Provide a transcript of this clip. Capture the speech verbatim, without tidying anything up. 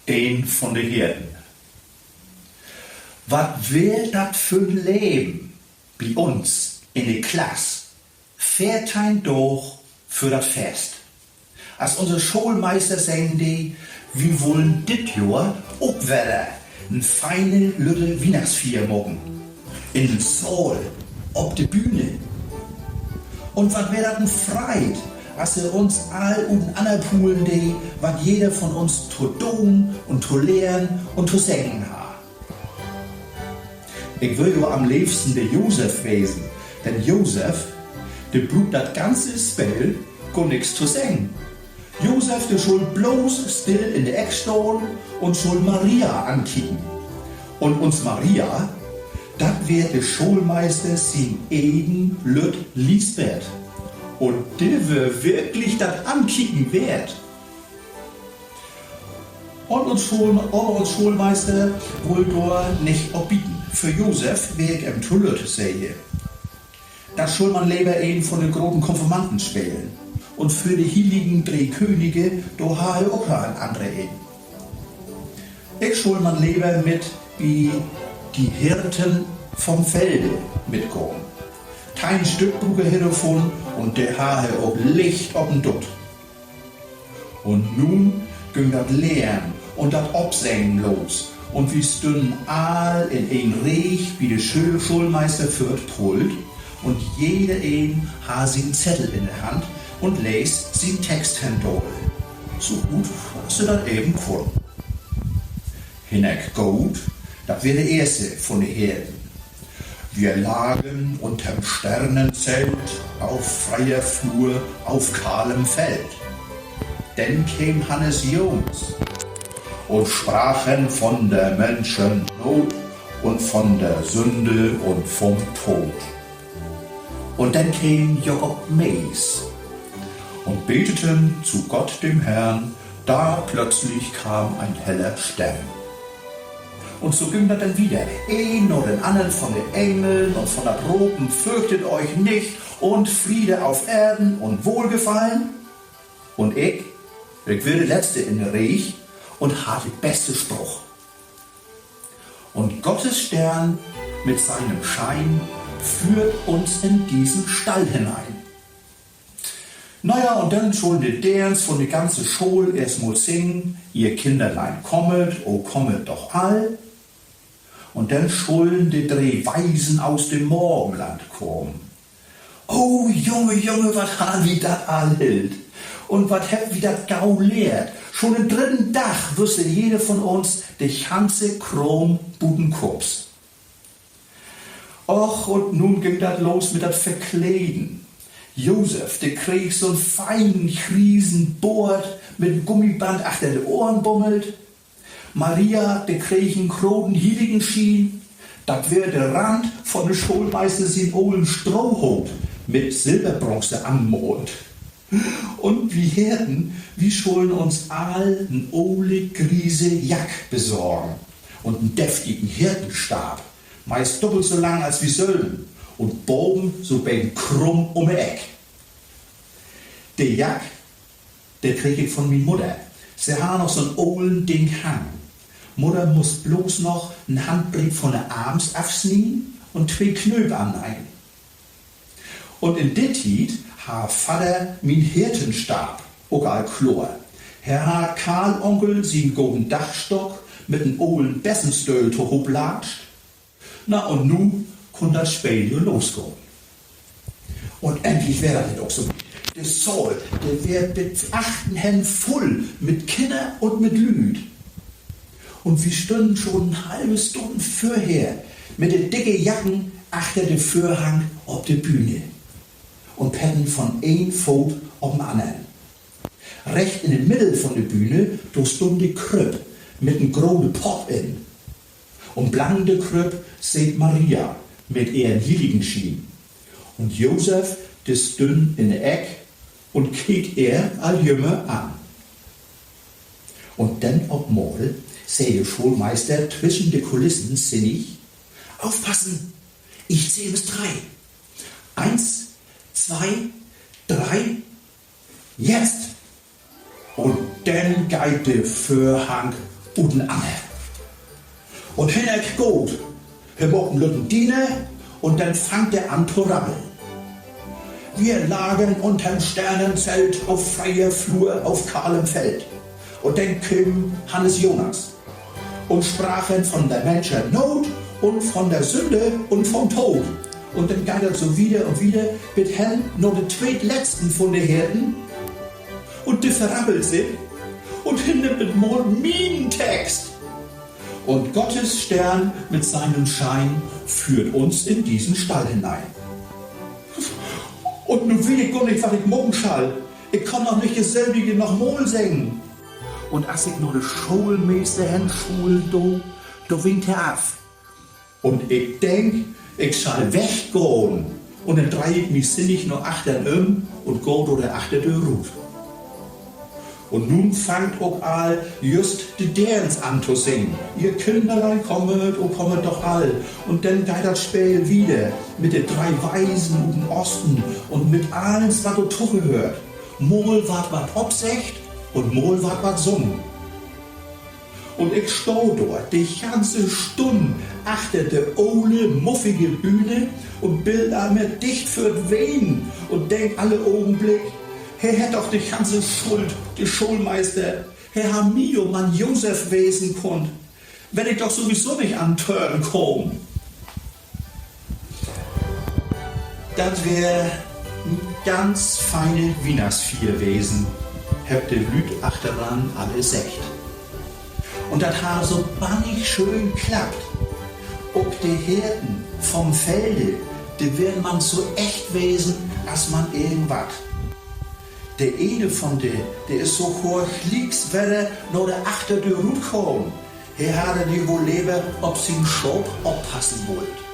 Een von de Heerden. Wat weer dat för 'n Leven bi uns in de Klass, veerteihn Daag vör dat Fest, as unse Schoolmeister seggen dee, wi wullen dit Johr ok wedder en feine lütte Wiehnachtsfier maken. In den Saal, op de Bühne. Un wat weer dat en Freid, as he uns all ut'nanner pulen dee, wat jeder von uns to doon un to lehren un to seggen harr. Ik wöör jo an'n leevsten de Josef wesen, denn Josef, de bruukt dat ganze Speel gor nix to seggen. Josef, de schull bloots still in de Eck stahn un schull Maria ankieken. Un uns Maria, dat weer de Schoolmeister sien egen lütt Liesbeth. Un de wöör wirklich dat Ankieken weert. Un uns School-, aver uns Schoolmeister wull dor nich op bieten. För Josef weer ik em to lütt, sä he. Denn schull man lever een von de groten Konfirmanden spelen. Un för de Hilligen Dree Könige, dor harr he ok al en annere in. Ik schull man lever mit bi de Hirten vom Felde mitgahn. Teihn Stück bruuk he dorvun un de harr he ok licht op den Dutt. Un nu güng dat Lehren un dat Opseggen los, un wi stünnen all in een Reeg bi de Schö-, Schoolmeister vör't Pult, un jedereen harr sien Zettel in de Hand un lees sien Text hendal, so goot as he dat even kunn. Hinnerk Goot, dat weer de eerste von de Heerden. Wir lagen unterm Sternenzelt auf freier Flur, auf kahlem Feld. Denn keem Hannes Jons: Und sprachen von der Menschen Not und von der Sünde und vom Tod. Un denn keem Jakob Mees: Und beteten zu Gott, dem Herrn, da plötzlich kam ein heller Stern. Un so güng dat denn wieder. Een na den annern von de Engeln un von dat Ropen: Fürchtet euch nicht und Friede auf Erden und Wohlgefallen. Un ik, ik weer de Letzte in de Reeg un harr de beste Spruch: Und Gottes Stern mit seinem Schein führt uns in diesen Stall hinein. Na ja, un denn schullen de Deerns von de ganze School eerstmal singen: Ihr Kinderlein kommet, o kommet doch all. Un denn schullen de dree Weisen aus dem Morgenland kamen. O Junge, Junge, wat harrn wi dat all hild! Un wat hebbt wi dat gau lehrt! Schon in'n drüdden Dag wüss jeder von uns de ganze Kraam butenkopps. Och, un nu güng dat los mit dat Verkleden. Josef, de kreeg so'n fienen griesen Boort, mit en Gummiband achter de Ohren bummelt. Maria, de kreeg en groten Hilligenschien. Dat weer de Rand von de Schoolmeister sien olen Strohhoot, mit Silberbronze anmaalt. Un wi Heerden, wi schullen uns all en ole griese Jack besorgen un en deftigen Heerdenstab, meist dubbelt so lang as wi sülven un baven so 'n beten krumm üm de Eck. De Jack, de kreeg ik von mien Mudder. Se harr noch so'n olen Ding hangen. Mudder muss blots noch en Handbreet von de Arms afsnieden un twee Knööp anneihen. Un in de Tiet harr Vadder mien Heerdenstab ok al kloor. He harr Karl Onkel sien goden Dagstock mit en olen Bessenstöhl tohoop latscht. Na, un nu kunn dat Speel jo losgahn. Un endlich weer dat denn ok so wiet. De Saal, de weer bet achtern hen vull mit Kinner un mit Lüüd. Un wi stünnen schon en halve Stünn vörher mit de dicke Jacken achter de Vörhang op de Bühne un pedden von een Foot op 'n annern. Recht in de Middel von de Bühne, dor stunn de Krüpp mit en grote Popp in. Un blangen de Krüpp seet Maria mit ehren Hilligenschien. Un Josef, de stünn in de Eck un keek ehr al jümmer an. Un denn op mal sä de Schoolmeister twischen de Kulissen sinnig: Aufpassen! Ich zähl bis drei. Eins, zwei, drei. Jetzt! Un denn geiht de Vörhang ut en Anner. Un Hinnerk gaht, he maakt en lütten Diener, un denn fangt he an to rabbeln. Wir lagen unterm Sternenzelt auf freier Flur auf kahlem Feld. Un denn keem Hannes Jonas. Und sprachen von der Menschheit Not und von der Sünde und vom Tod. Un denn geiht dat so wieder un wieder, bit hen na de tweetletzten vun de Herden. Un de verrabbelt sik. Un he nimmt mit mal mienen Text. Und Gottes Stern mit seinem Schein führt uns in diesen Stall hinein. Un nu weet ik gor nich, wat ik maken schall. Ik kann doch nich datsülvige nochmal seggen. Un as ik na de Schoolmeester hen schulen do, do winkt he af. Un ik denk, ik schall weggahn. Un denn dreih ik mi sinnig na achtern üm un gah dör de Achterdöör rut. Un nu fangt ok al jüst de Deerns an to singen: Ihr Kinderlein, kommet, o kommet doch all. Un denn geiht dat Speel wieder mit de dree Weisen ut den Osten un mit allens, wat dor togehöört. Mal warrt wat opseggt un mal warrt wat sungen. Un ik stah dor de ganze Stünn achter de ole, muffige Bühne un bill al mehr dicht för't Wenen un denk alle Ogenblick: He hett doch de ganze Schuld, de Schoolmeister. He harr mi jo man Josef wesen kunnt, wenn ik doch sowieso nich an Törn kaam. Dat weer en ganz feine Wiehnachtsfier wesen, hebbt de Lüüd achteran alle seggt. Un dat harr so bannig schöön klappt. Ok de Herden vom Felde, de weren man so echt wesen as man irgendwat. De ene von de, de is sogor glieks wedder na de Achterdöör rutkamen. He harr denn woll lever op sien Schaap oppassen wullt.